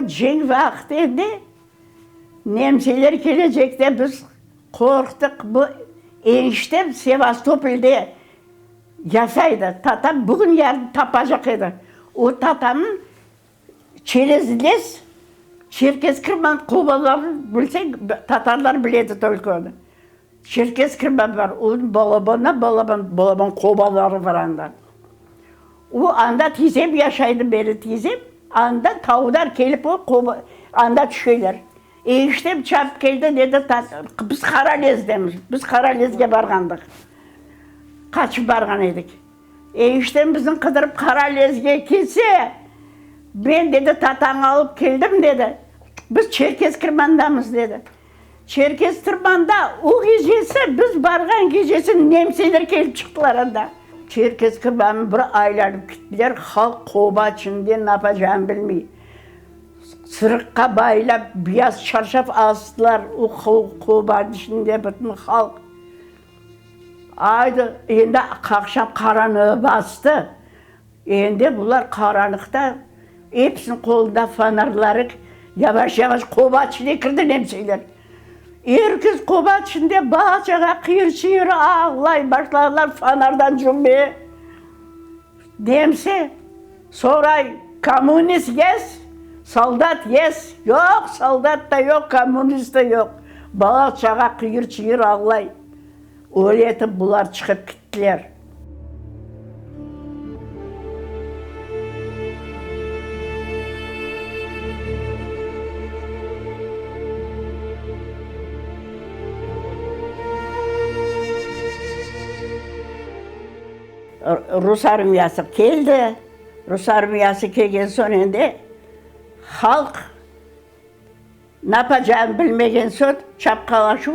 O cenk vaqtı edi, nemseler kelecek dep biz qorqtıq. Bu eniştem Sevastopolde yasaydı, tatam bugün-yarın tapacaq edi. O tatamnıñ çerez lez Çerkez Kirman qobalarını bilseñ, tatarlar biledi tolko onı. Çerkez Kirman bar, onıñ balabandan balaban, balaban qobaları bar anda. O anda tizem yaşaydı, meni tizem, anda tavlar kelip o qoba, anda tüşeler. Eniştem çapıp keldi, dedi, biz Qaralezdemiz, biz Qaralezge barğandıq, qaçıp barğan edik. Eniştem bizni qıdırıp Qaralezge kelse, ben, dedi, tatañı alıp keldim, dedi, biz Çerkez Kirmandamız, dedi. Çerkez Tırmanda o gecesi, biz barğan gecesi nemseler kelip çıqtılar anda. Çerkez Kırmannı bir aylanıp kittiler, halq qoba içinde napacağını bilmey. Sırıqqa baylap beyaz çarşaf astılar o qobanıñ içinde bütün halq. Aydı, endi aqşam qaranlığı bastı. Endi bular qaranlıqta, episiniñ qolunda fonarları, yavaş-yavaş qoba içine kirdi nemseler. Er kes qoba içinde bala-çağa qıyır-çıyır ağlay başladılar fonardan cümle. Nemse soray, Kommunist yes? Soldat yes? Yoq, soldat da yoq, kommunist de yoq. Bala-çağa qıyır-çıyır ağlay. Öyle etip bular çıqıp kittiler. Rus armiyası keldi. Rus armiyası kelgen soñ endi halq Napacağını bilmegen soñ, çapqalaşuv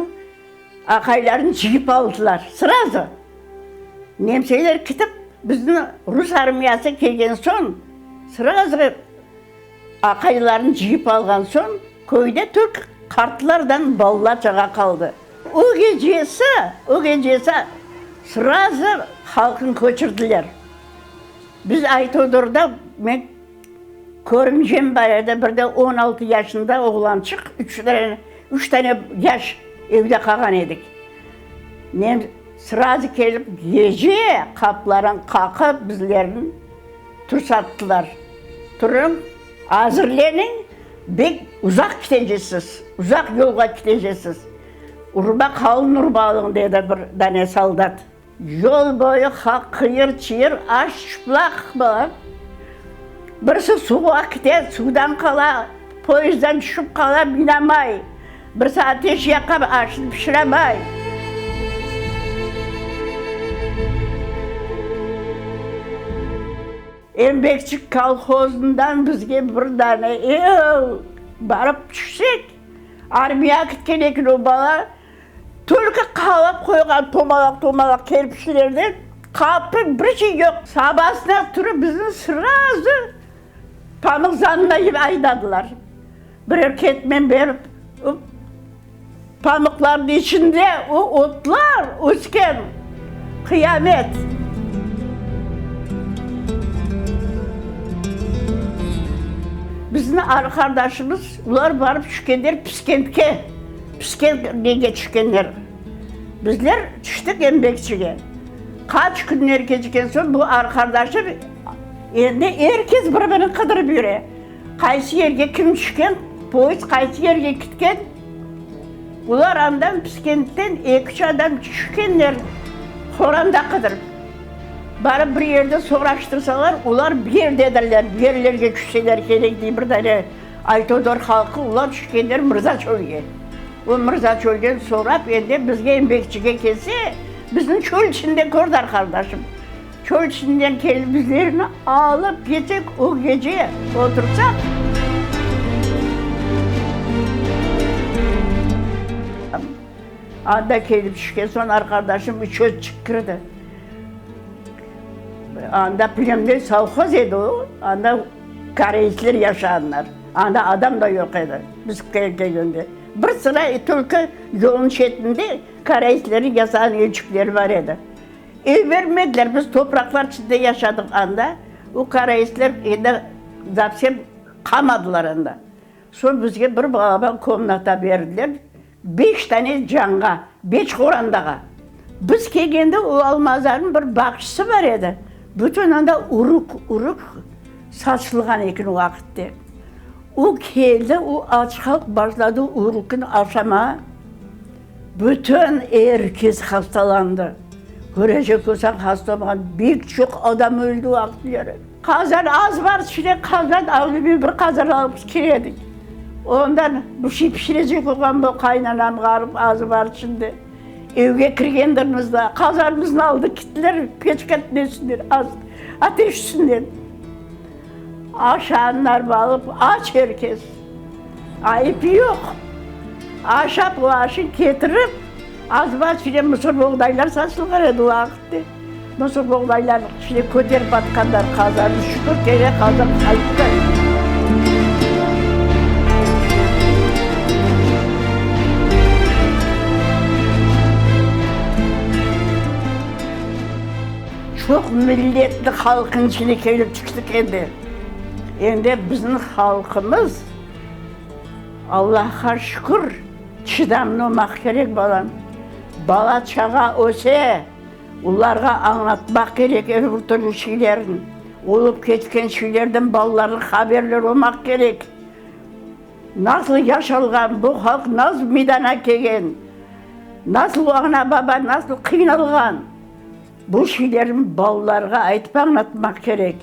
aqaylarnı cıyıp aldılar, srazu. Nemseler kitip, bizni rus armiyası kelgen soñ, srazu aqaylarnı cıyıp alğan soñ, köyde tek qartlardan balalar-çağa qaldı. O gecesi, o gecesi srazu halqnı köçürdiler. Biz Aytodorda, men Körümcem bar edi, bir de 16 yaşında oğlançıq, üç tane, üç tane yaş evde qalğan edik. Men srazu kelip gece qapıların qaqıp bizlerni tursattılar. Turıñ, azırleniñ, bek uzaq ketecesiz, uzaq yolğa ketecesiz. Urba qalın urba alıñ, dedi bir dane soldat. Yol boyu halq qıyır-çıyır, aş çıplaq bala. Birisi suvğa kete, suvdan qala, poyezdden tüşip qala, minamay. Birisi ateş yaqa, aşını pişiramay. Embekçi kolhozından bizge bir dane ev barıp tüşsek, armiyağa ketken eken o bala, Tülkü qalap qoyğan tomalaq-tomalaq kerpiçlerden qapı, bir şey yoq. Sabasına turıp bizni srazu pamıq zanına aydadılar. Birer ketmen berip, o pamıqlarnıñ içinde o otlar ösken, qıyamet. Bizni arqadaşımız, olar barıp tüşkenler Piskentke. Pişken nege tüşkenler? Bizler tüştik Embekçige. Qaç künler keçken soñ bu arqadaşım, endi er kes bir-birini qıdırıp yüre. Qaysı yerge kim tüşken, poyezd qaysı yerge ketken. Olar andan Piskentten eki-üç adam tüşkenler, qoranda qıdırıp. Barıp bir yerde soraştırsalar, olar bir yerdedirler, bir yerlerge tüşseler kerek, dey bir dane. Aytodor halqı olar tüşkenler Mırzaçölge. O Mırzaçölden sorap endi bizge Embekçige kelse, bizni çöl içinde kördi arqadaşım. Çöl içinden kelip bizlerni alıp ketsek, o gece otursaq. Anda kelip tüşken soñ arqadaşım uçötçik kirdi. Anda plemnöy sovhoz edi o, anda. Koreysler yaşağanlar. Anda adam da yoq edi, biz kelgende. Bir sıra tülkü yolnıñ çetinde koreyslerniñ yasağan evçikleri bar edi. Ev bermediler, biz topraqlar içinde yaşadıq anda. O koreysler endi zavsem qalmadılar anda. Soñ bizge bir balaban komnata berdiler, beş tane canğa, beş qorantağa. Biz kelgende o Almazarnıñ bir bağçısı bar edi, bütün anda uruk, uruk saçılğan eken o vaqıtte. O keldi, o aç halq başladı uruknı aşamağa. Bütün er kes hastalandı. Körecek olsañ, hasta olmağan bek çoq adam öldi o vaqıtları. Qazan az bar, içine qazan alümiy bir qazan alıp kiredik. Ondan bir şey pişirecek olğan bu qaynanam ğarip azı bar içinde. Evge kirgendirmiz da, qazanımıznı aldı kittiler, peçka etmesinler, az ateş üstünden. Aşanlar alıp aç er kes. Ayıp yoq. Aşap o aşın ketirip, azbar içine mısır boğdaylar saçılğan edi o vaqıtte. Mısır boğdaylarnıñ içine köterip atqanlar qazanı, şükür kene qazan qayttı. Çoq milletli halqnıñ içine kelip çıqtıq endi. Endi bizim halqımız, Allahqa şükür, çıdamlı olmaq kerek, balam. Bala-çağa öse, olarğa añlatmaq kerek er bir türlü şeylerni. Olıp ketken şeylerden balalarnıñ haberleri olmaq kerek. Nasıl yaşalğan, bu halq nasıl meydana kelgen, nasıl ana-baba nasıl qıynalğan. Bu şeylerni balalarğa aytıp añlatmaq kerek.